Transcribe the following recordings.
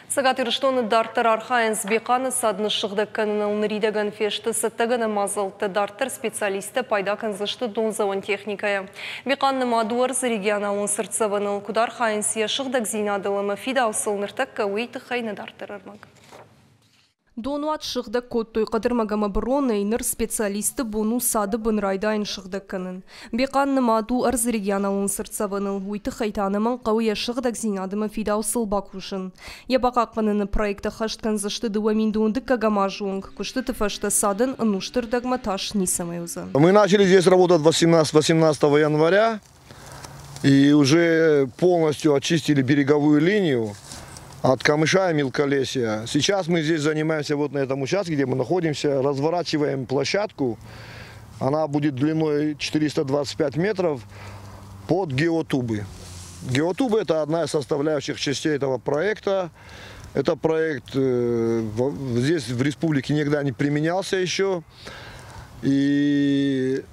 Цӕгат Ирыстоны дарддӕр архайынц Бехъаны цад ныссыгъдӕг кӕныныл. Ныридӕгӕн фесты цӕттӕгӕнӕн мадзӕлттӕ. Дарддӕр специалисттӕ пайда кӕндзысты дондзӕуӕн техникӕйӕ. Бехъан нымад у ӕрдзы регионалон цыртдзӕвӕныл. Куыд архайынц йӕ сыгъдӕгдзинадыл ӕмӕ фидауцыл ныртӕккӕ, уый тыххӕй нӕ дарддӕр ӕрмӕг. Донуат ссыгъдӕг кодтой хъӕдырмӕг ӕмӕ быронӕй, ныр специалистты бон у цады бын райдайын сыгъдӕг кӕнын. Бехъан нымад у ӕрдзы регионалон цыртдзӕвӕныл, уый тыххӕй та ӕнӕмӕнг хъӕуы йӕ сыгъдӕгдзинад ӕмӕ фидауцыл бакусын. Йӕ бахъахъхъӕныны проект ӕххӕст кӕндзысты 2012 азы онг. Куыстыты фӕстӕ цадӕн ӕнусты рдӕгмӕ тас ницӕмӕй уыдзӕн. Мы начали здесь работать 18 января и уже полностью очистили береговую линию от камыша и мелколесья. Сейчас мы здесь занимаемся вот на этом участке, где мы находимся, разворачиваем площадку. Она будет длиной 425 метров под геотубы. Геотубы – это одна из составляющих частей этого проекта. Это проект здесь в республике никогда не применялся еще. И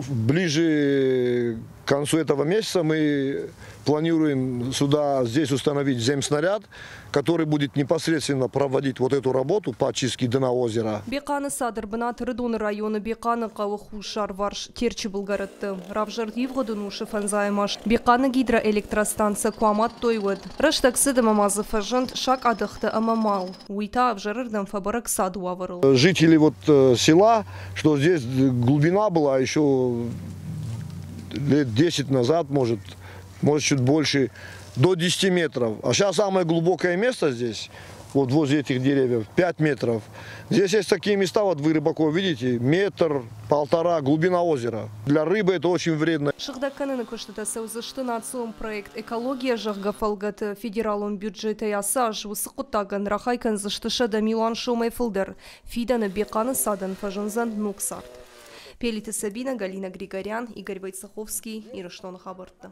ближе к концу этого месяца мы планируем сюда, здесь установить земснаряд, который будет непосредственно проводить вот эту работу по очистке дна озера. Бехъаны цады ӕрбынат Ӕрыдоны районы Бехъаны хъӕуы хуссарварс Терчы былгӕрӕтты. Равзӕрд ивгъуыд ӕнусы фӕндзайӕм аз Бехъаны гидроэлектростанцӕ куы амадтой, уӕд. Рӕстӕг цыд ӕмӕ ма дзы фӕзынд сакъадӕхтӕ ӕмӕ мал. Уый та ӕвзӕрырдӕм фӕбӕрӕг цады уавӕрыл. Жители вот села, что здесь глубина была еще лет 10 назад, может, чуть больше, до 10 метров. А сейчас самое глубокое место здесь, вот возле этих деревьев, 5 метров. Здесь есть такие места, вот вы рыбаков видите, метр, полтора глубина озера. Для рыбы это очень вредно. Сыгъдӕг кӕныны куыстытӕ цӕудзысты национ проект «Экология», зӕгъгӕ, фӕлгӕты. Федералон бюджетӕй ацы аз уыцы хъуыддагӕн рахай кӕндзысты 100 милуан сомӕй фылдӕр. Фидӕны Бехъаны цадӕн фӕзындзӕн ног цард. Пелиты Сабина, Галина Григорян, Игорь Войцеховский, Ирыстоны хабӕрттӕ.